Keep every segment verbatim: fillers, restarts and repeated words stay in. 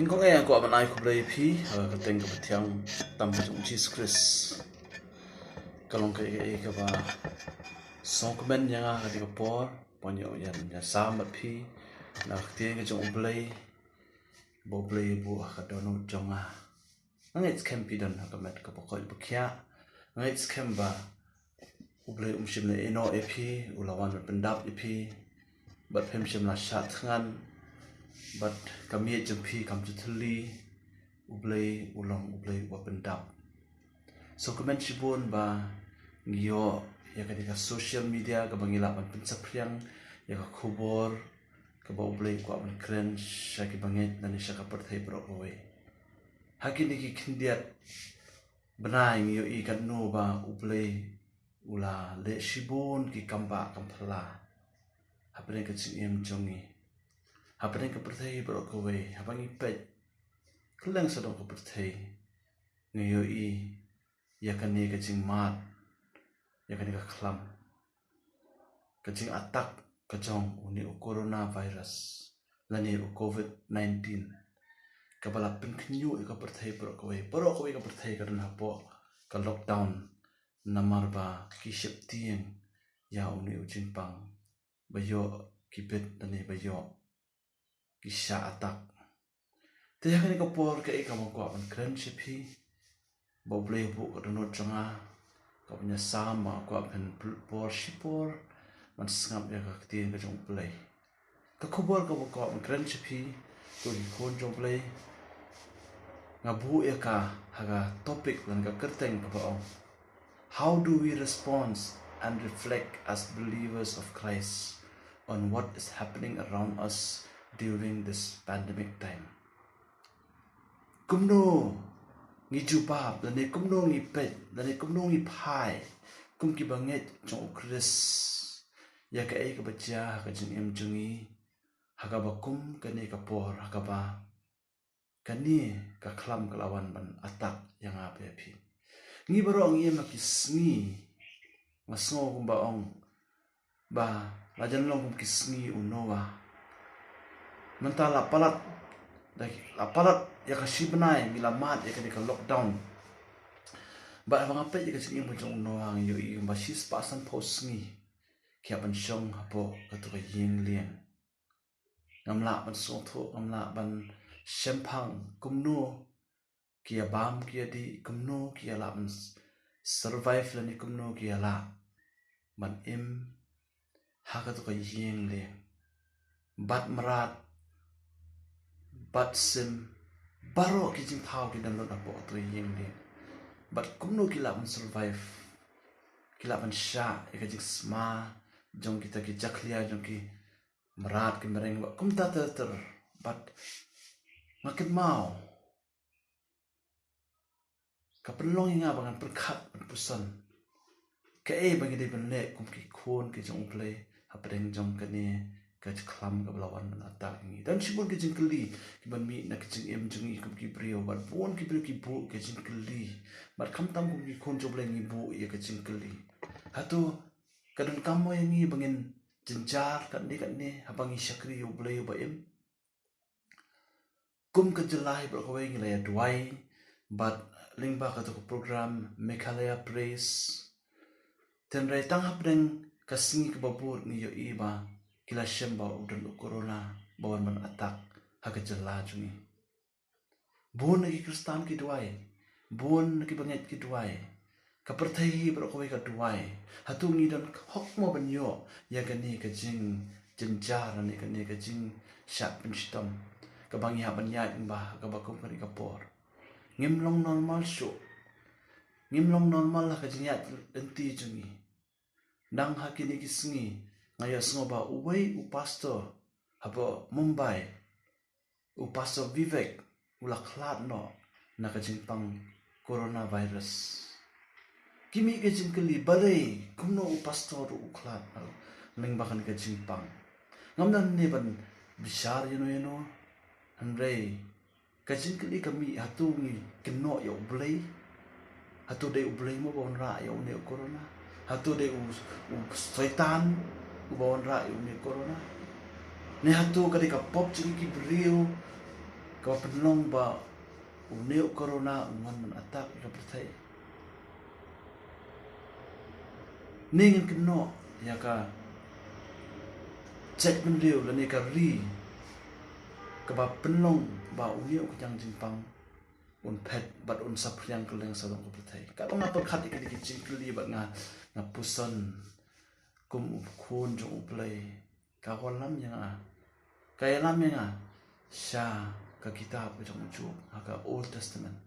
Nyngkong eh nga kwah ban ai khublei ïa phi ha ka kyrteng kaba thiang tam ka jong u Jisu Khrist. Ka long kaei kaei kaba sngewkmen ïa nga ha kane ka por ban ïoh ïa ka sam bad phi na ka ktien ka jong U Blei ba U Blei u buh ha ka dohnud jong nga. Nga ngeit skhem phi don ha ka met kaba koit ba khiah. Nga ngeit skhem ba U Blei um shym la ïehnoh ïa phi, u la wan ban pyndap ïa phi. Bad phim shym la shah thngan. Bad ka miet jong phi kam ju thylli. U Blei u long U Blei uba pyndap. Sngewkmen shibun ba ngi ïoh ïa kane ka social media kaba ngi lah ban pynsaphriang ïa ka khubor kaba U Blei u kwah ban kren sha ki bangeit lane sha ka pyrthei baroh kawei. Ha kine ki khyndiat bnai ngi ïohi katno ba U Blei u la leh shibun ki kambah kamphylla hapdeng ka jingim jong ngi, hapdeng ka pyrthei baroh kawei. Haba ngi peit kylleng sawdong ka pyrthei, ngi ïohi ïa kane ka jingmad, ïa kane ka khlam, ka jingattack ka jong une u coronavirus lane u covid nineteen, kaba la pynkhynñiuh ïa ka pyrthei baroh kawei. Baroh kawei ka pyrthei ka don hapoh ka lockdown, namar ba ki sheptieng ïa une u jingpang ba ïoh ki bit lane ba ïoh ki shah attack. Te ha kane ka por kaei kaba nga kwah ban kren sha phi, ba U Blei u buh ka dohnud jong nga, kaba nga sam ba nga kwah ban pynlut por shipor ban sngap ïa ka ktien ka jong U Blei. Ka khubor kaba nga kwah ban kren sha phi, ko ki khun jong U Blei, nga buh ïa ka ha ka topic lane ka kyrteng kaba ong, "How do we respond and reflect as believers of Christ on what is happening around us during this pandemic time?" Kumno ngi jubab, lane kumno ngi peit, lane kumno ngi phai kum ki bangeit jong U Khrist ïa kaei kaba jia ha ka jingim jong ngi, ha kaba kum kane ka por, ha kaba kane ka khlam ka la wan ban attack ïa nga bad ïa phi. Ngi baroh ngi im ha ki sngi, nga sngew kumba ong ba la jan long kum ki sngi u Noah. Mynta la palat, la palat ïa ka shi bnai ngi la mad ïa kane ka lockdown. Bad haba nga peit ïa ka jingim ka jong u Noah nga ïohi kumba shispah sanphew sngi ki hap ban shong hapoh kato ka ïing lieng. Ngam lah ban sngewthuh, ngam lah ban shemphang kumno ki ïa bam ki ïa dih, kumno ki ïa lah ban s-, survive lane kumno ki ïa lah ban im ha kato ka ïing lieng. Bad mrad, bad sim, baroh ki jingthaw ki dang lut hapoh kato ka ïing lieng. Bad kumno ki lah ban survive, ki lah ban shah ïa ka jingsma jong kita ki jakhlia jong ki mrad ki mreng bad kumta ter ter. Bad nga kynmaw ka pynlong ïa nga ba ngan pyrkhat ban puson kaei ba ngi dei ban leh kum ki khun ki jong U Blei hapdeng jong kane ka jingkhlam kaba la wan ban attack ïa ngi. Don shibun ki jingkylli kiban mih na ka jingim jong ngi kum ki briew, bad bun ki briew ki buh ki jingkylli. Bad khamtam kum ki khun jong U Blei ngi buh ïa ki jingkylli. Hato ka donkam mo ïa ngi ba ngin jynjar katne katne haba ngi shakri ïa U Blei uba im? Kum ka jylla hi baroh kawei ngi la ïa duwai bad lyngba kato ka program Meghalaya Praise. Hynrei tang hapdeng ka sngi kaba bud ngi ïohi ba ki la shem ba u don u corona ba wan ban attack ha ka jylla jong ngi. Bun na ki Khristan ki duwai, bun na ki bangeit ki duwai, ka pyrthei hi baroh kawei ka duwai. Hato ngi don hok mo ban ïoh ïa kane ka jingjynjar ne kane ka jingshah pynshitom kaba ngi hap ban ïaid lyngba kaba kum kane ka por? Ngim long normal shuh. Ngim long normal ha ka jingïaid lynti jong ngi. Nang ha kine ki sngi nga ïohsngew ba uwei u pastor hapoh Mumbai, u Pastor Vivek, u la khlad noh na ka jingpang coronavirus. Ki mih ki jingkylli, balei kumno u pastor ruh u khlad lyngba kane ka jingpang? Ngam don ne ban bishar ïano ïano, hynrei ka jingkylli ka mih, hato ngi kynnoh ïa U Blei? Hato dei U Blei mo ba wanrah ïa une u corona? Hato dei u, u Soitan uba wanrah ïa une u corona? Ne hato ka dei ka pop jong ki briew kaba pynlong ba une u corona un wan ban attack ïa ka pyrthei. Ngi ngin kynnoh ïa ka jaitbynriew lane ka ri kaba pynlong ba une u khñiang jingpang un phet bad un saphriang kylleng sawdong ka pyrthei. Ka long nga pyrkhat ïa kine ki jingkylli bad nga, nga puson kum u khun jong U Blei. Ka wallam ïa nga, ka ïalam ïa nga sha ka kitab ka jong u Job ha ka Old Testament.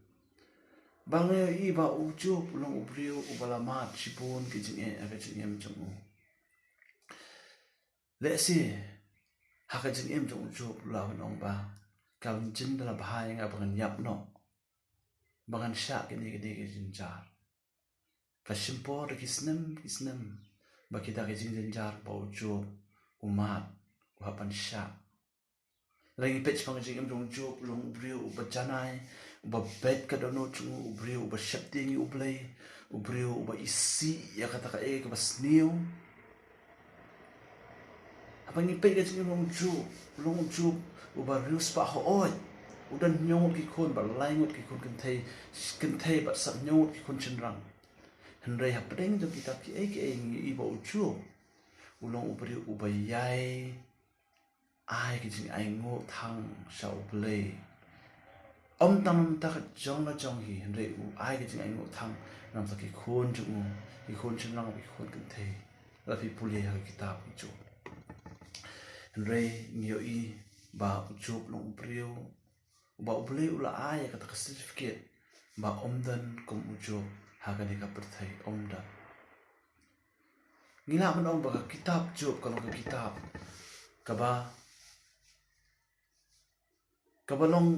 Ba nga ïohi ba u Job u long u briew uba la mad shibun ki jingeh ha ka jingim jong u. Lehse ha ka jingim jong u Job u la ong ba ka jin da la bha ïa nga ba ngan ïap noh, ba ngan shah kine kine ki jynjar. Ka shim por da ki snem ki snem ba kita ki jingjynjar ba u Job u mad, u hap ban shah. Lada ngi peit shaphang ka jingim jong u Job, u long u briew uba janai, uba beit ka dohnud jong u, u briew uba sheptieng ïa U Blei, u briew uba isih ïa kata kaei kaba sniew. Haba ngi peit ka jingim jong u Job, u long u Job uba riewspah hooid. U don hynñiew ngut ki khun bad lai ngut ki khun kynthei, kynthei bad san hynñiew ngut ki khun shynrang. Hynrei hapdeng jong kita kiei kiei ngi ïohi ba u Job u long u briew uba ïai ai ka jingainguh thang sha U Blei. Ym tang namar ka jong la jong hi, hynrei u ai ka jingainguh thang namar ki khun jong u, ki khun shynrang, ki khun kynthei. Lada phi pule ha ka kitab u Job. Hynrei ngi ïohi ba u Job u long u briew uba U Blei u la ai ïa kata ka certificate ba ym don kum u Job ha kane ka pyrthei, ym don. Ngi lah ban ong ba ka kitab Job ka long ka kitab kaba, kaba long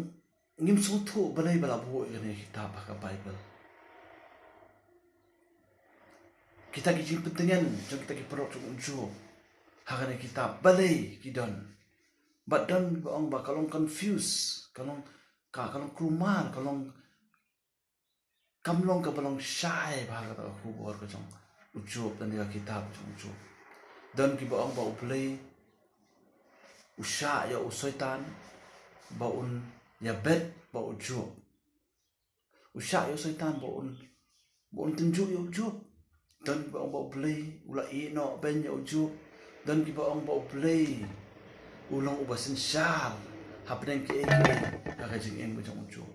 ngim sngewthuh balei ba la buh ïa kane ka kitab ha ka Baibl. Kita ki jingpyntngen jong kita ki paralok jong u Job ha kane ka kitab balei ki don. Bad don ba ong ba ka long confuse, ka long, ka, ka long kulmar, ka long, kam long kaba long shai bha kata ka khubor ka jong u Job lane ka kitab jong u Job. Don kiba ong ba U Blei u shah ïa u Soitan ba un ïabeit bad u Job. U shah ïa u Soitan ba un, ba un tynjuh ïa u Job. Don kiba ong ba U Blei u la ïehnoh beiñ ïa u Job. Don kiba ong ba U Blei u long uba synshar hapdeng kiei kiei ha ka jingim ka jong u Job.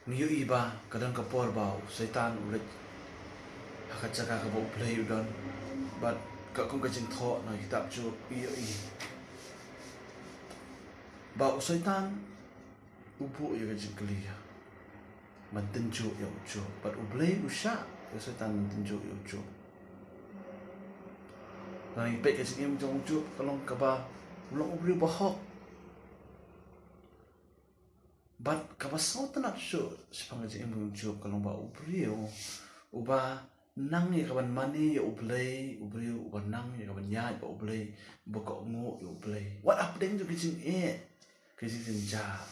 Ngi ïohi ba ka don ka por ba u Soitan u leit ha ka jaka kaba U Blei u don. Bad katkum ka jingthoh na ka kitab Job ngi ïohi ba u Soitan u buh ïa ka jingkylli ban tynjuh ïa u Job. Bad U Blei u shah ïa u Soitan ban tynjuh ïa u Job. Lada ngi peit ka jingim jong u Job ka long kaba u long u briew ba hok. Bad kaba sngewtynnat shuh shaphang ka jingim jong u Job ka long ba u briew uba nang ïa kaban mane ïa U Blei, u briew uba nang ïa kaban ïaid bad U Blei, uba kohnguh ïa U Blei. Wat hapdeng jong ka jingeh, ka jingjynjar,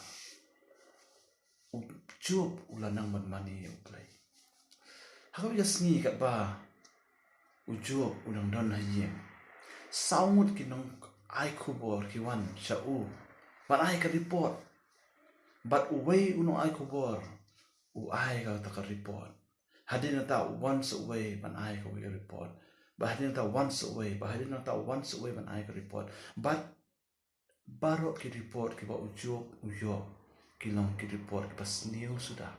u Job u la nang ban mane ïa U Blei. Ha kawei ka sngi katba u Job u dang don ha ïing, saw ngut ki nongai khubor ki wan sha u ban ai ka report. Bad uwei u nongai khubor u ai kata ka report. Hadien nangta u wan sa uwei ban ai kawei ka report. Bad hadien nangta u wan sa uwei, bad hadien nangta u wan sa uwei ban ai ka report. Bad baroh ki report kiba u Job u ïoh ki long ki report kiba sniew suda.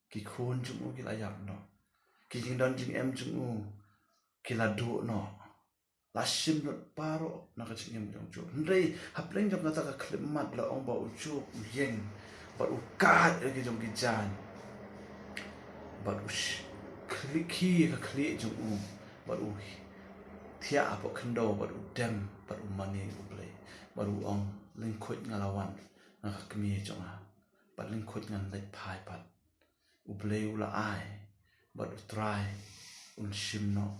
Ki khun jong u ki la ïap noh. Ki jingdon jingem jong u ki la duh noh. La shim lut baroh na ka jingim jong u Job. Hynrei hapdeng jong kata ka khyllipmat la ong ba u Job u ïeng bad u kad ïa ki jong ki jaiñ. Bad u sh-, khlieh, khie ka khlieh jong u. Bad u thiah hapoh khyndew bad u dem bad u mane U Blei. Bad u ong, lyngkhuid nga la wan na ka kmie jong nga. Bad lyngkhuid ngan leit phai pat. U Blei u la ai bad U Trai un shim noh.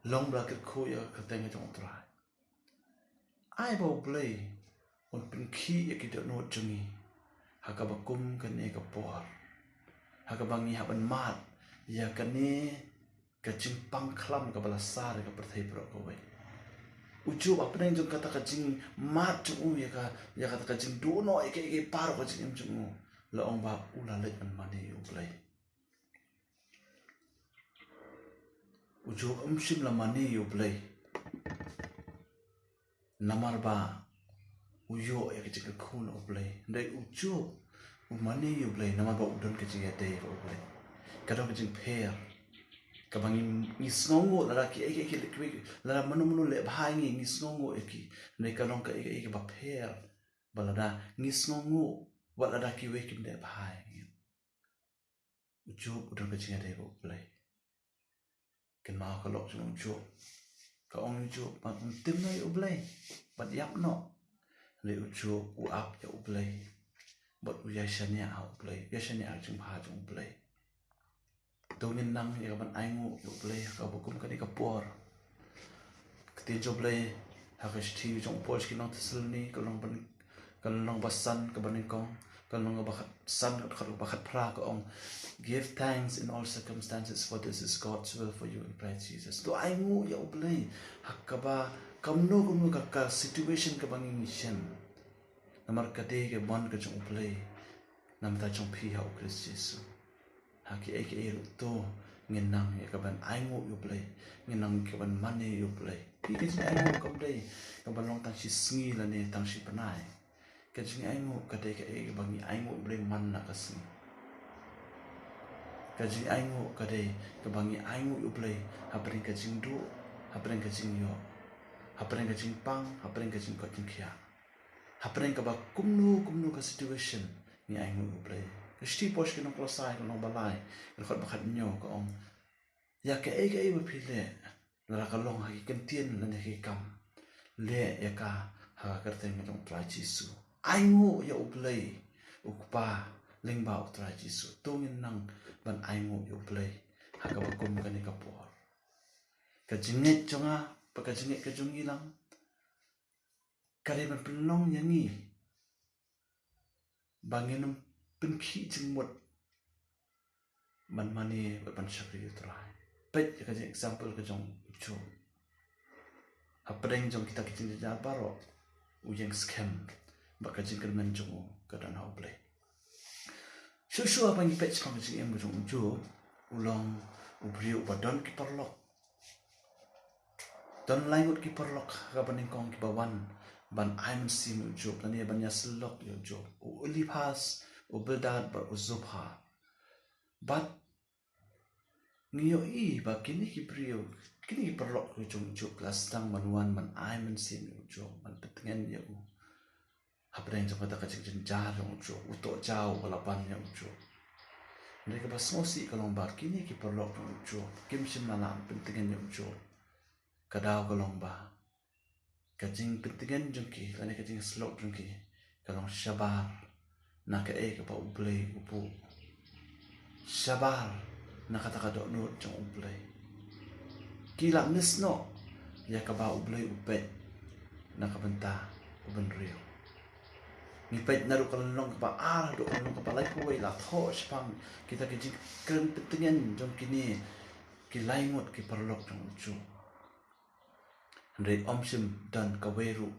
Long ba la kyrkhu ïa ka kyrteng ka jong U Trai. Ai ba U Blei un pynkhih ïa ki dohnud jong ngi ha kaba kum kane ka por, ha kaba ngi hap ban mad ïa kane ka jingpang khlam kaba la sar ïa ka pyrthei baroh kawei. U Job hapdeng jong kata ka jingmad jong u ïa ka, ïa kata ka jingduh noh ïa ka, ïa ka baroh ka jingim jong u, la ong ba u la leit ban mane ïa U Blei. U Job um shym la mane ïa U Blei namar ba u ïoh ïa ka jingkyrkhu na U Blei. Hynrei u Job u mane ïa U Blei namar ba u don ka jingïadei bad U Blei. Ka don ka jingpher kaba ngi, ngi sngewnguh lada kiei kiei ki, lada mano mano leh bha ïa ngi, ngi sngewnguh ïa ki. Hynrei ka long kaei kaei kaba pher ba lada ngi sngewnguh wat lada kiwei kim leh bha ïa ngi. U Job u don ka jingïadei bad U Blei. Kynmaw ka lok jong u Job. Ka ong u Job, ban ym tim noh ïa U Blei, ban ïap noh. Hynrei u Job u ap ïa U Blei bad u ïashaniah ha U Blei, u ïashaniah ha ka jingbha jong U Blei. To ngin nang ïa ka ban ainguh ïa U Blei ha kaba kum kane ka por. Ka ktien jong U Blei ha ka shithi jong u Paul sha ki nong Thessaloni, ka lynnong ba, ka lynnong ba san, kaba nyngkong, ka lynnong ba khatsan, ka dkhot ba khatphra, ka ong, "Give thanks in all circumstances, for this is God's will for you in Christ Jesus." To ainguh ïa U Blei ha kaba kumno kumno ka, ka situation kaba ngi ngi shem. Namar ka dei ka mon ka jong U Blei namar ta jong phi ha U Khrist Jisu. Ha kiei kiei ruh to ngin nang ïa ka ban ainguh ïa U Blei, ngin nang ïa ka ban mane ïa U Blei. Phi, ka jingainguh kam dei kaba long tang shi sngi lane tang shi bnai. Ka jingainguh ka dei kaei kaba ngi ainguh ïa U Blei man la ka sngi. Ka jingainguh ka dei kaba ngi ainguh ïa U Blei hapdeng ka jingduh, hapdeng ka jingïoh, hapdeng ka jingpang, hapdeng ka jingkoit jingkhiah. Hapdeng kaba kumno kumno ka situation, ngi ainguh ïa U Blei. Ka shithi Paul sha ki nong Kolosai, ka lynnong ba lai, ka dkhot ba khathynñiew, ka ong, ïa kaei kaei ba phi leh, lada ka long ha ki kyntien lane ha ki kam, leh ïa ka ha ka kyrteng jong U Trai Jisu. Ainguh ïa U Blei U Kpa lyngba U Trai Jisu. To ngin nang ban ainguh ïa U Blei ha kaba kum kane ka por. Ka jingngeit jong nga bad ka jingngeit ka jong ngi lang ka dei ban pynlong ïa ngi ba ngin ym pynkhih jingmut ban mane bad ban shakri ïa U Trai. Peit ïa ka jingexample ka jong u Job. Hapdeng jong kita ki jingjynjar baroh, u ïeng skhem bad ka jingkyrmen jong u ka don ha U Blei. Shuh shuh haba ngi peit shaphang ka jingim ka jong u Job, u long u briew uba don ki paralok. Don lai ngut ki paralok ha kaba nyngkong kiba wan ban ai mynsiem ïa u Job lane ban ïasyllok ïa u Job. U Eliphaz, u Bildad bad u Zophar. Bad ngi ïohi ba kine ki briew, kine ki paralok ki jong u Job ki la sdang ban wan ban ai mynsiem ïa u Job, ban pyntngen ïa u. Hapdeng jong kata ka jingjynjar jong u Job, u tohjaw uba la ban ïa u Job. Hynrei kaba sngewsih ka long ba kine ki paralok jong u Job kim shym la lah pyntngen ïa u Job. Ka daw ka long ba ka jingpyntngen jong ki lane ka jingsyllok jong ki ka long shabar na kaei kaba U Blei u buh. Shabar na kata ka dohnud jong U Blei. Ki la miss noh ïa kaba U Blei u peit na ka bynta u bynriew. Ngi peit naduh ka lynnong kaba ar haduh ka lynnong kaba laiphew, la thoh shaphang kita ki jingkren pyntngen jong kine ki lai ngut ki paralok jong u Job. Hynrei ym shym don kawei ruh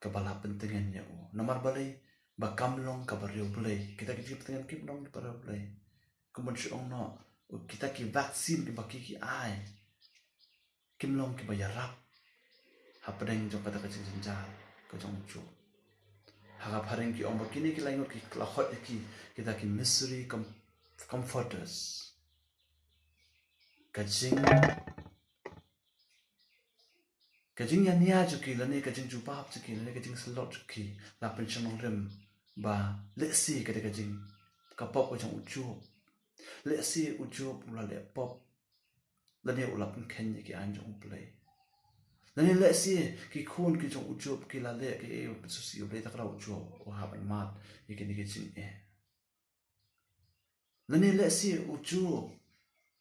kaba la pyntngen ïa u. Namar balei? Ba kam long kaba riewblei. Kita ki jingpyntngen kim long kiba riewblei. Kumba shu ong noh, kita ki vaccine kiba ki ki ai kim long kiba ïarap hapdeng jong kata ka jingjynjar ka jong u Job. Ha ka phareng ki ong ba kine ki lai ngut ki la khot ïa ki kita ki misery com-, comforters. Ka jing, ka jingïania jong ki lane ka jingjubab jong ki lane ka jingsyllok jong ki la pynshong nongrim ba lehse ka dei ka jing, ka pop ka jong u Job. Lehse u Job u la leh pop lane u la pynkheiñ ïa ki aiñ jong U Blei. Lane lehse ki khun ki jong u Job ki la leh kaei ba pynsngewsih U Blei, te ka daw u Job u hap ban mad ïa kine ki jingeh. Lane lehse u Job,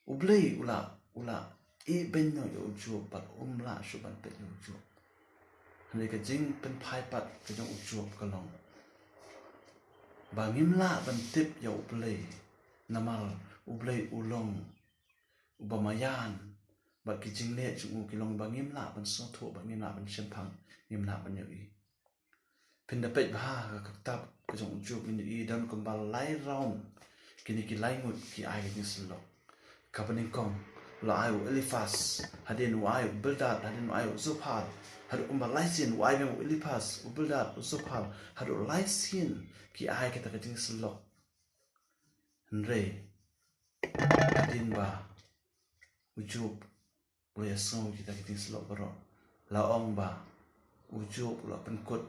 U Blei u la, u la ïehnoh ïa u Job bad um lah shuh ban peit ïa u Job. Hynrei ka jingpynphai pat ka jong u Job ka long ba ngim lah ban tip ïa U Blei, namar U Blei u long uba maïan, Bad ki jingleh jong u ki long ba ngim lah ban sngewthuh, ba ngim lah ban shemphang, ngim lah ban ïohi. Phin da peit bha ha ka kitab ka jong u Job, ngin ïohi don kumba lai round kine ki lai ngut ki ai ka jingsyllok. Kaba nyngkong u la ai u Eliphaz, hadien u ai u Bildad, hadien u ai u Zophar, haduh kumba lai sien u ai biang u Eliphaz, u Bildad, u Zophar, haduh lai sien ki ai kita ka jingsyllok. Hynrei hadien ba u Job u la ïasngew kita ki jingsyllok baroh, la ong ba u Job u la pynkut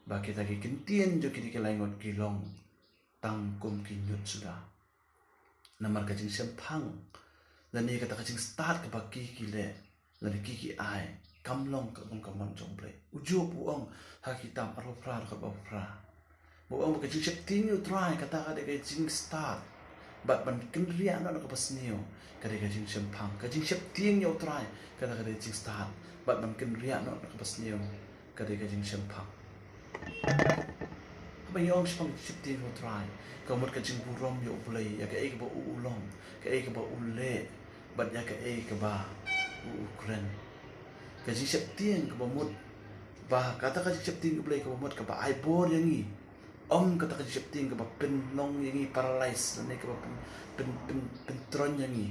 ba kita ki kyntien jong kine ki lai ngut ki long tang kum ki ñiut suda. Namar ka jingshemphang lane kata ka jingstad kaba ki ki leh lane ki ki ai kam long ka kum ka mon jong U Blei. U Job u ong ha kitab Arphew Phra dkhot ba phra, ba u ong ba ka jingsheptieng ïa U Trai kata ka dei ka jingstad, bad ban kynriah noh na kaba sniew ka dei ka jingshemphang. Ka jingsheptieng ïa U Trai kata ka dei ka jingstad, bad ban kynriah noh na kaba sniew ka dei ka jingshemphang. Haba ngi ong shemphang, sheptieng ïa U Trai, ka mut ka jingburom ïa U Blei ïa kaei kaba u u long, kaei kaba u leh, bad ïa kaei kaba u u kren. Ka jingsheptieng kaba mut ba kata ka jingsheptieng U Blei kaba mut kaba ai bor ïa ngi. Ym kata ka jingsheptieng kaba pynlong ïa ngi paralyze lane kaba pyn pyn pyn pyntroiñ ïa ngi.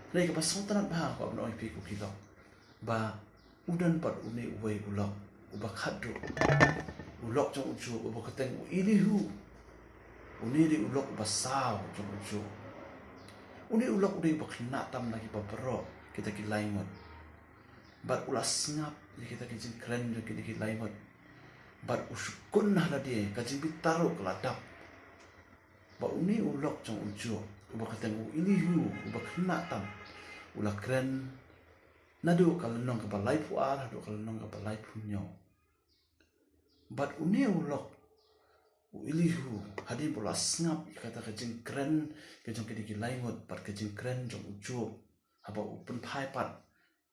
Hynrei kaba sngewtynnat bha ka ban ong ïa phi ko ki lok, ba u don pat une uwei u lok uba khatduh, u lok jong u Job uba kyrteng u Elihu. Une dei u lok uba saw jong u Job. Une u lok u dei uba khynnah tam na kiba baroh kita ki lai ngut. Bad u la sngap ïa kita ki jingkren jong kine ki lai ngut, bad u shukun ha lade, ka jingbitar ruh ka la dap. Ba une u lok jong u Job uba kyrteng u Elihu uba khynnah tam, u la kren naduh ka lynnong kaba laiphew ar haduh ka lynnong kaba laiphew hynñiew. Bad une u lok u Elihu, hadien ba u la sngap ïa kata ka jingkren ka jong kine ki lai ngut bad ka jingkren jong u Job haba u pynphai pat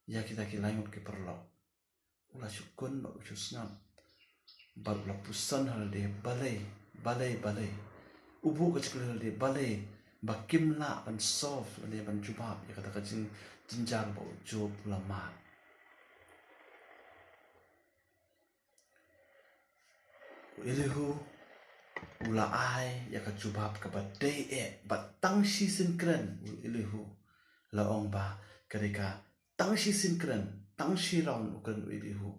ïa kita ki lai ngut ki paralok, u la shu kun bad u shu sngap. Bad u la puson ha lade, balei, balei, balei. U buh ka jingkylli ha lade, balei ba kim lah ban solve lane ban jubab ïa kata ka jing, jynjar ba u Job u la mad. U Elihu u la ai ïa ka jubab kaba dei eh, bad tang shisien kren u Elihu, la ong ba ka dei ka tang shisien kren, tang shi round u kren u Elihu.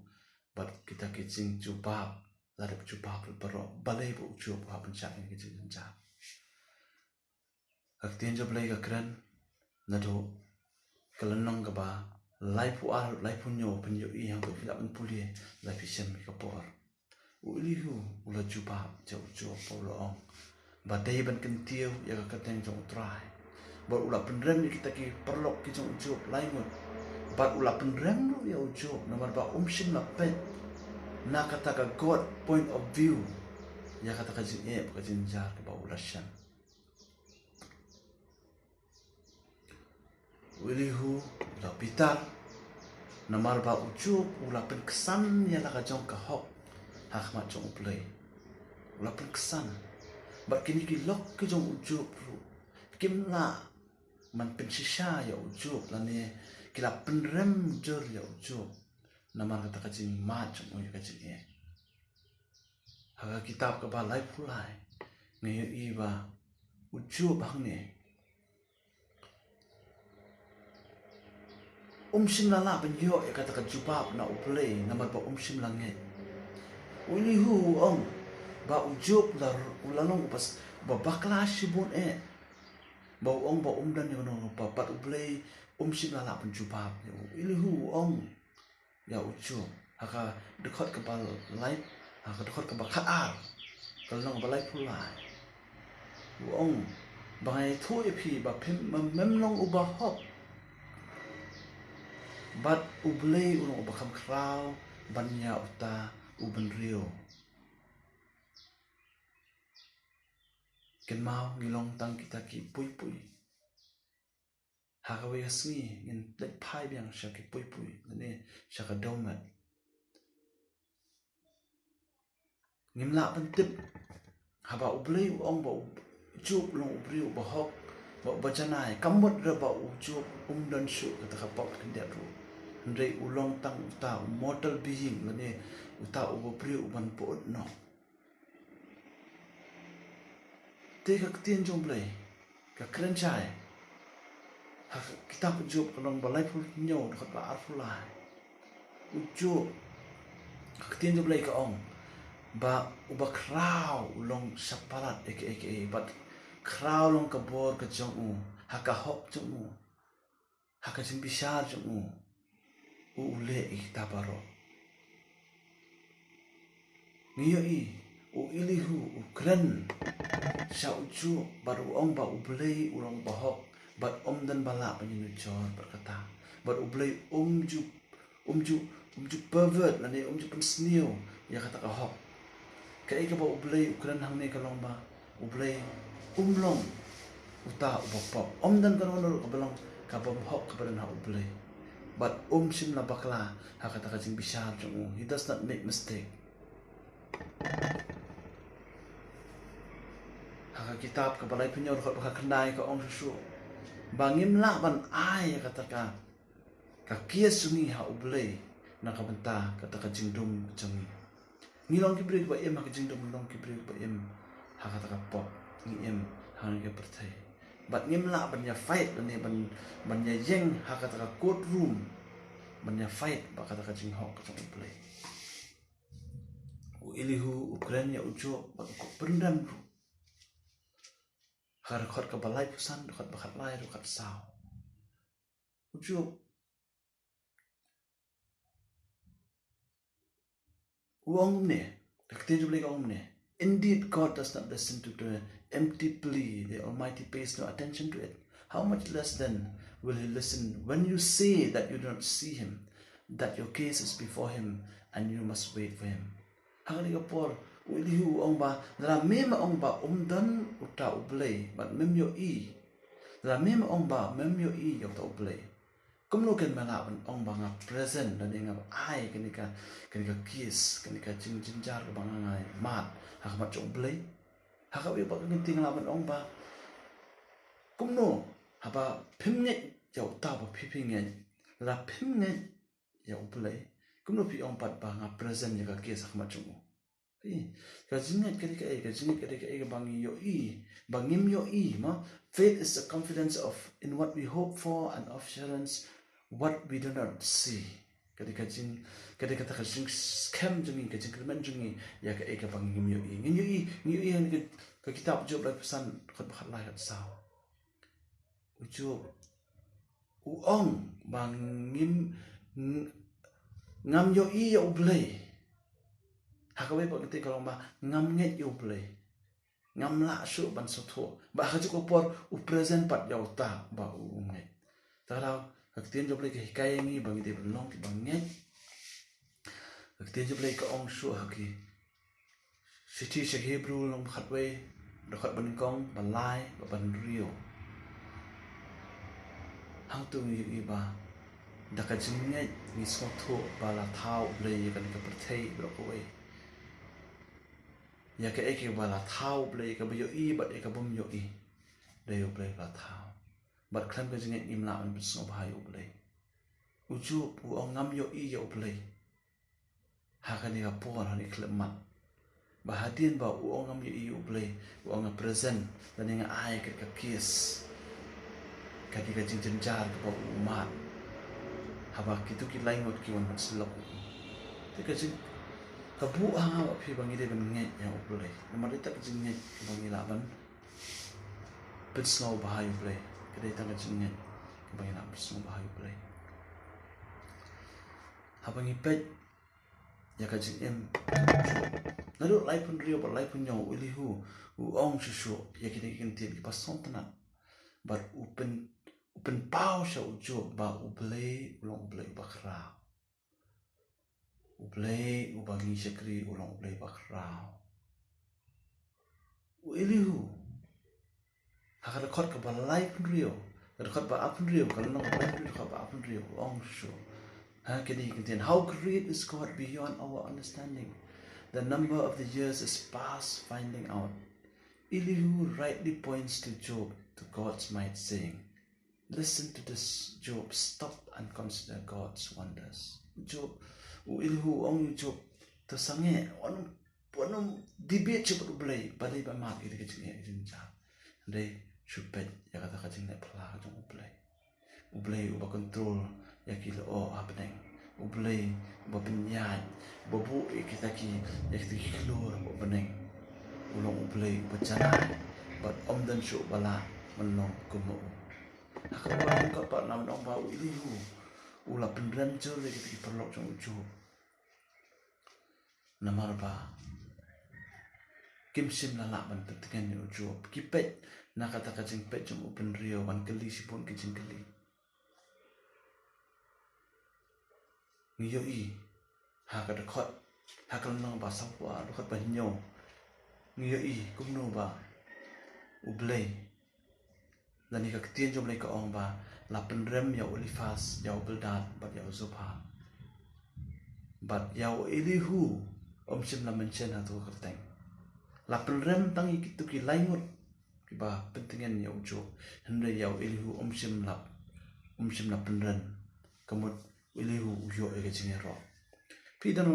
Bad kita ki jingjubab la dep jubab baroh, balei ba u Job u hap ban shah ïa ki jingjynjar. Ka ktien jong U Blei ka kren naduh ka lynnong kaba laiphew ar, laiphew hynñiew, phin ïohi hangto, phi lah ban pule lada phi shem ïa ka por. U Elihu u la jubab ïa u Job bad u la ong ba dei ban kyntiew ïa ka kyrteng jong U Trai. Bad u la pynrem ïa kita ki paralok ki jong u Job lai ngut. Bad u la pynrem ruh ïa u Job namar ba um shym la peit na kata ka God point of view ïa kata ka jingeh bad ka jingjynjar kaba u la shem. U Elihu u la bitar namar ba u Job u la pynksan ïa la ka jong ka hok ha khmat jong U Blei. U la pynksan. Bad kine ki lok ki jong u Job ruh kim lah ban pynshisha ïa u Job lane ki la pynrem jur ïa u Job namar kata ka jingmad jong u ïa ka jingeh. Ha ka kitab kaba laiphew lai nga ïohi ba u Job hangne um shym la lah ban ïoh ïa kata ka jubab na U Blei namar ba um shym la ngeit. U Elihu u ong ba u Job u la, u la long uba s-, uba bakla shibun eh. Ba u ong ba um don ïa kano kano ba, bad U Blei um shym la lah ban jubab ïa u. U Elihu u ong ïa u Job ha ka dkhot kaba lai, ha ka dkhot kaba khatar, ka lynnong ba laiphew lai. U ong ba nga ïathuh ïa phi ba phim, mem, mem long uba hok. Bad U Blei u long uba kham khraw ban ïa uta u bynriew. Kynmaw ngi long tang kita ki pui pui. Ha kawei ka sngi ngin leit phai biang sha ki pui pui lane sha ka dewmet. Ngim lah ban tip haba U Blei u ong ba u Job u long u briew uba hok, Ba, ba janai, ka mut re ba u Job um don shuh kata ka pop khyndiat ruh. Hynrei u long tang uta u mortal being, lane uta u briew u ban pyut noh. Te ka ktien jong U Blei ka kren shai ha ka kitab Job ka lynnong ba laiphew hynñiew dkhot ba arphew lai. U Job, ka ktien jong U Blei ka ong ba uba khraw u long shapalat eke eke, bad khraw long ka bor ka jong u ha ka hok jong u, ha ka jingbishar jong u, u u leh ïa kita baroh. Ngi ïohi u Elihu u kren sha u Job bad u ong ba U Blei u long ba hok bad um don ba lah ban ïanujor bad kata. Bad U Blei um ju, um ju, um ju pervert lane um ju pynsniew ïa kata ka hok. Kaei kaba U Blei u kren hangne ka long ba U Blei um long uta uba pop. Um don kano kano ruh kaba long ka bymhok kaba don ha U Blei. Bad um shym la bakla ha kata ka jingbishar jong u. He does not make mistake. Ha ka kitab kaba laiphew hynñiew dkhot ba khatkhyndai ka ong shuh shuh ba ngim lah ban ai ïa kata ka, ka case jong ngi ha U Blei na ka bynta kata ka jingdum jong ngi. Ngi long ki briew ba im ha ka jingdum, ngi long ki briew ba im ha kata ka pop, ngi im ha kane ka pyrthei. Bad ngim lah ban ïa fight lane ban, ban ïa ïeng ha kata ka courtroom ban ïa fight ba kata ka jinghok ka jong U Blei. U Elihu u kren ïa u Job bad u pyndem ruh. Ha ka dkhot kaba laiphew san, dkhot ba khatlai, dkhot khatsaw. U Job u ong kumne, ka ktien jong U Blei ka ong kumne. Indeed, God does not listen to the empty plea. The Almighty pays no attention to it. How much less then will he listen when you say that you do not see him, that your case is before him and you must wait for him. Ha kane ka por, u Elihu u ong ba, lada me me ong ba um don uta U Blei bad mem ïohi. Lada me me ong ba mem ïohi ïa uta U Blei, kumno kan me lah ban ong ba nga present lane nga ai kane ka, kane ka case, kane ka jingjynjar kaba nga, nga mad ha khmat jong U Blei? Ha kawei pat ka kyntien nga lah ban ong ba kumno haba phim ngeit ïa uta ba phi phi ngeit, lada phim ngeit ïa U Blei, kumno phi ong pat ba nga present ïa ka case ha khmat jong u? Phi, ka jingngeit ka dei kaei, ka jingngeit ka dei kaei kaba ngi ïohi, ba ngim ïohi, ma. Faith is a confidence of, in what we hope for and assurance what we do not see. Ka dei ka jing, ka dei kata ka jingskhem jong ngi, ka jingkyrmen jong ngi ïa kaei kaba ngim ïohi. Ngin ïohi, ngin ïohi ha ka, ka kitab Job laiphew san, dkhot ba khatlai khatsaw. U Job u ong ba ngim, ng-, ngam ïohi ïa U Blei. Ha kawei pat ka kyntien ka long ba ngam ngeit ïa U Blei. Ngam lah shuh ban sngewthuh. Bad ha kajuh ka por u present pat ïa uta ba u, um ngeit. Te ka daw, ka ktien jong U Blei ka hikai ïa ngi ba ngi dei ban long kiba ngeit. Ka ktien jong U Blei ka ong shuh ha ki Shithi sha ki Hebru lynnong ba khatwei, dkhot ba nyngkong, ba lai bad ba hynriew. Hangto ngi ïohi ba da ka jingngeit ngi sngewthuh ba la thaw U Blei ïa kane ka pyrthei baroh kawei. Ïa kaei kaei ba la thaw U Blei, kaba ïohi bad ïa ka bym ïohi, dei U Blei ba la thaw. Bad khlem ka jingngeit ngim lah ban pynsngewbha ïa U Blei. U Job u ong ngam ïohi ïa U Blei. Ha kane ka por, ha kane ka khyllipmat. Ba hadien ba u ong ngam ïohi ïa U Blei, u ong nga present lane nga ai ïa ka case. Ka dei ka jingjynjar kaba u mad. Haba kito ki laingut ki wan ban syllok. Te ka jing, ka buh ha nga bad phi ba ngi dei ban ngeit ïa U Blei. Namar dei tang ka jingngeit kaba ngi lah ban pynsngewbha ïa U Blei. Ka dei tang ka jingngeit kaba ngi lah ban pynsngewbha ïa U Blei. Haba ngi peit ïa ka jingim, naduh laiphew hynriew bad laiphew hynñiew, u Elihu u ong shuh shuh ïa kine ki kyntien kiba sngewtynnat. Bad u pyn, u pynpaw sha u Job ba U Blei u long U Blei uba khraw. U Blei uba ngi shakri u long U Blei uba khraw. U Elihu, ha ka dkhot kaba laiphew hynriew, ka dkhot ba arphew hynriew, ka lynnong ba laiphew hynriew, dkhot ba arphew hynriew, u ong shuh. Ha kine ki kyntien, "How great is God beyond our understanding. The number of the years is past finding out." Elihu rightly points to Job to God's might, saying, "Listen to this, Job, stop and consider God's wonders." Job, u Elihu u ong ïa u Job, "To sangeh, wat nym, wat nym debate shuh bad U Blei, balei ba mad ïa ka jingeh jingjar. Hynrei shu peit ïa kata ka jingleh pla ka jong U Blei. U Blei uba control ïa ki lyoh ha bneng. U Blei uba pynïaid, uba buh ïa kita ki, ïa kita ki khlur ha bneng. U long U Blei uba janai bad ym don shuh ba lah ban long kum u." Ha kaba nyngkong pat, nga ong ba u Elihu u la pynrem jur ïa kita ki paralok jong u Job. Namar ba kim shym la lah ban pyntngen ïa u Job. Ki peit na kata ka jingpeit jong u bynriew ban kylli shibun ki jingkylli. Ngi ïohi ha ka dkhot, ha ka lynnong ba saw, dkhot ba hynñiew, ngi ïohi kumno ba U Blei, lane ka ktien jong U Blei ka ong ba la pynrem ïa u Eliphas, ïa u Bildad bad ïa u Zophar. Bad ïa u Elihu um shym la mention ha kato ka kyrteng. La pynrem tang ïa kito ki lai ngut kiba pyntngen ïa u Job. Hynrei ïa u Elihu um shym la, um shym la pynrem. Ka mut u Elihu u ïoh ïa ka jingïaroh. Phi don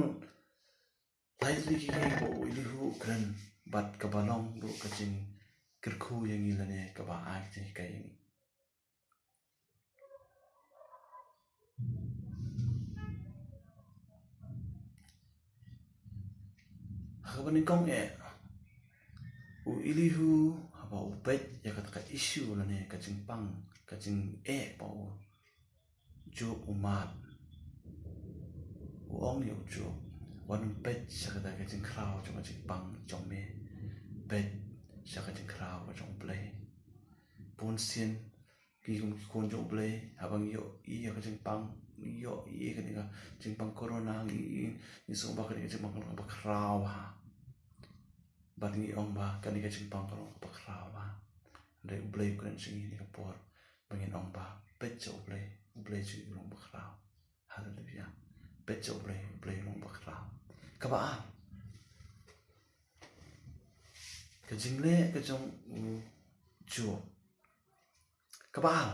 lai tylli ki kiei ba u Elihu u kren, bad kaba long ruh ka jingkyrkhu ïa ngi lane kaba ai ka jinghikai ïa ngi. Ha kaba nyngkong eh, u Elihu haba u peit ïa kata ka issue lane ka jingpang, ka jingeh ba u Job u mad, u ong ïa u Job, wat nym peit sha kata ka jingkhraw jong ka jingpang jong me. Peit sha ka jingkhraw ka jong U Blei. Bun sien ngi kum ki khun jong U Blei, haba ngi ïohi ïa ka jingpang, ngi ïohi ïa kane ka jingpang corona, ngi, ngi, ngi sngew ba kane ka jingpang ka long kaba khraw bha. Bad ngi ong ba kane ka jingpang ka long kaba khraw bha. Hynrei U Blei u kren sha ngi ha kane ka por ba ngin ong ba peit sha U Blei, U Blei jong ngi u long ba khraw. Haleluia. Peit sha U Blei, U Blei u long ba khraw. Kaba ar, ka jingleh ka jong u Job. Kaba ar,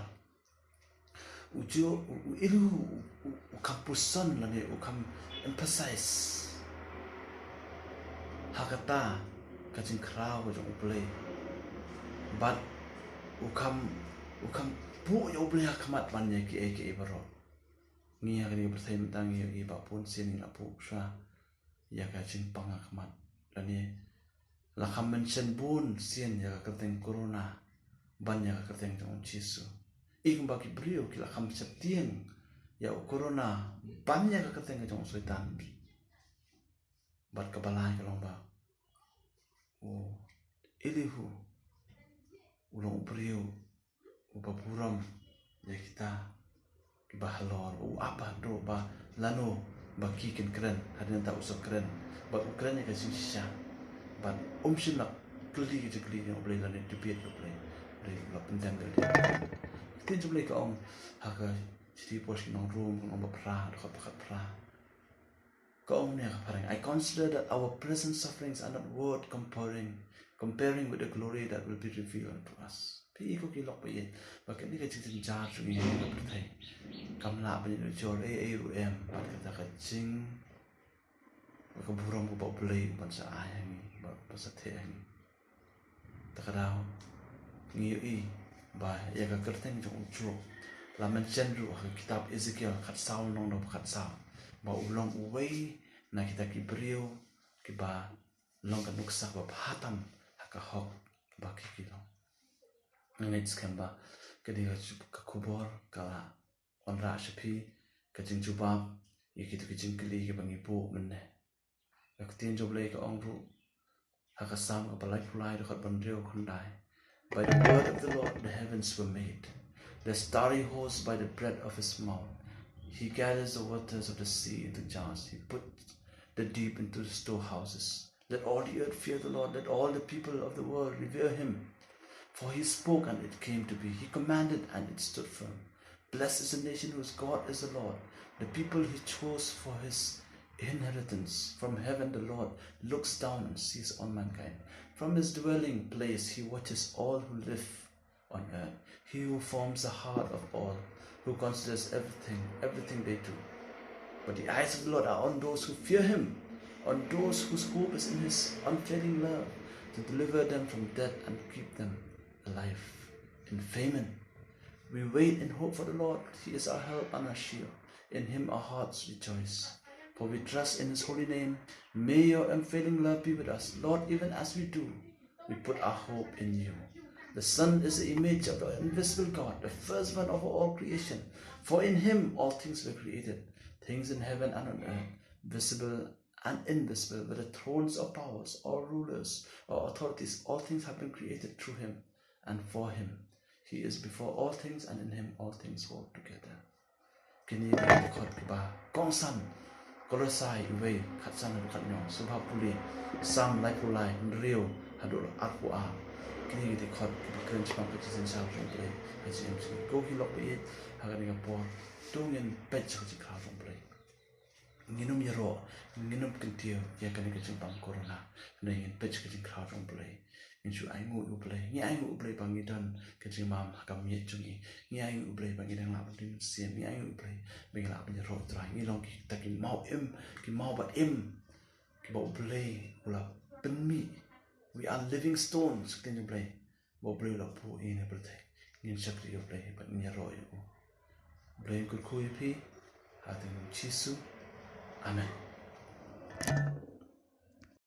u Job, u, u Elihu, u, u, u kham puson lane u kham emphasize ha kata ka jingkhraw ka jong U Blei. Bad u kham, u kham buh ïa U Blei ha khmat ban ïa kiei kiei baroh. Ngi ha kane ka pyrthei mynta ngi ïohi ba bun sien ngi la buh shuwa ïa ka jingpang ha khmat. Lane la kham mention bun sien ïa ka kyrteng corona ban ïa ka kyrteng jong u Jisu. Ïa kumba ki briew ki la kham sheptieng ïa u corona ban ïa ka kyrteng jong u Soitan. Bad kaba lai ka long ba u Elihu u long u briew uba burom ïa kita kiba halor, u ap haduh ba lano ba ki kin kren, hadien nangta u sa kren, bad u kren ïa ka jingshisha, bad um shym la kylli ka jingkylli na U Blei lane debate ïa U Blei, hynrei u la pyndem da lade. Ka ktien jong U Blei ka ong ha ka shithi Paul sha ki nong Rom, ka lynnong ba phra, dkhot ba khatphra. Ka ong ne ka phareng, "I consider that our present sufferings are not worth comparing, comparing with the glory that will be revealed unto us." Phi i ko ki lok ba ïeit, ba kane ka jingjynjar jong ngi ha kane ka pyrthei kam lah ban ïoh ei ei ruh em bad kata ka jing, ka burom kaba U Blei u ban sa ai ha ngi, ba, ba sa theh ha ngi. Ta ka daw ngi ïohi ba ïa ka kyrteng jong u Job la mention ruh ha ka kitab Ezekiel khatsaw, lynnong ba khatsaw, ba u long uwei na kita ki briew kiba long ka nuksa kaba bha tam ha ka hok ba ki ki long. Nga ngeit skhem ba kane ka, ka khubor ka la wanrah sha phi ka jingjubab ïa kito ki jingkylli kiba ngi buh mynne. Ka ktien jong U Blei ka ong ruh ha ka Salm kaba laiphew lai, dkhot ba hynriew khyndai, "By the word of the Lord the heavens were made, the starry host by the breath of his mouth. He gathers the waters of the sea into jars. He puts the deep into the storehouses. Let all the earth fear the Lord. Let all the people of the world revere him. For he spoke and it came to be. He commanded and it stood firm. Blessed is the nation whose God is the Lord, the people he chose for his inheritance. From heaven the Lord looks down and sees all mankind. From his dwelling place he watches all who live on earth. He who forms the heart of all, who considers everything, everything they do. But the eyes of the Lord are on those who fear him, on those whose hope is in his unfailing love, to deliver them from death and keep them alive in famine. We wait and hope for the Lord. He is our help and our shield. In him our hearts rejoice, for we trust in his holy name. May your unfailing love be with us, Lord, even as we do. We put our hope in you. The Son is the image of the invisible God, the firstborn over all creation. For in him all things were created, things in heaven and on earth, visible and invisible, whether thrones or powers or rulers or authorities, all things have been created through him and for him. He is before all things, and in him all things hold together. Kine ki dei ki dkhot kiba kongsan. Kolosai uwei, khatsan haduh khathynñiew, sngewbha pule Salm laiphew lai, hynriew haduh arphew ar. Kine ki dei ki dkhot kiba kren shaphang ka jingsynshar jong U Blei ha ka jingim jong ngi. Ko ki lok ba ïeit, ha kane ka por to ngin peit sha ka jingkhraw jong U Blei. Ngin ym ïaroh, ngin ym kyntiew ïa kane ka jingbam corona. Hynrei ngin peit sha ka jingkhraw jong U Blei. Ngin shu ainguh ïa U Blei. Ngi ainguh ïa U Blei ba ngi don ka jingbam ha ka miet jong ngi. Ngi ainguh ïa U Blei ba ngi dang lah ban ring mynsiem. Ngi ainguh ïa U Blei ba ngi lah ban ïaroh ïa U Trai. Ngi long kita ki maw im, ki maw ba im, kiba U Blei u la pynmih. We are living stones, ka ktien jong U Blei. Ba U Blei u la buh ïa kane ka pyrthei. Ngin shakri ïa U Blei bad ngin ïaroh ïa u. U Blei un kyrkhu ïa phi. Ha ka kyrteng U Jisu. Amen.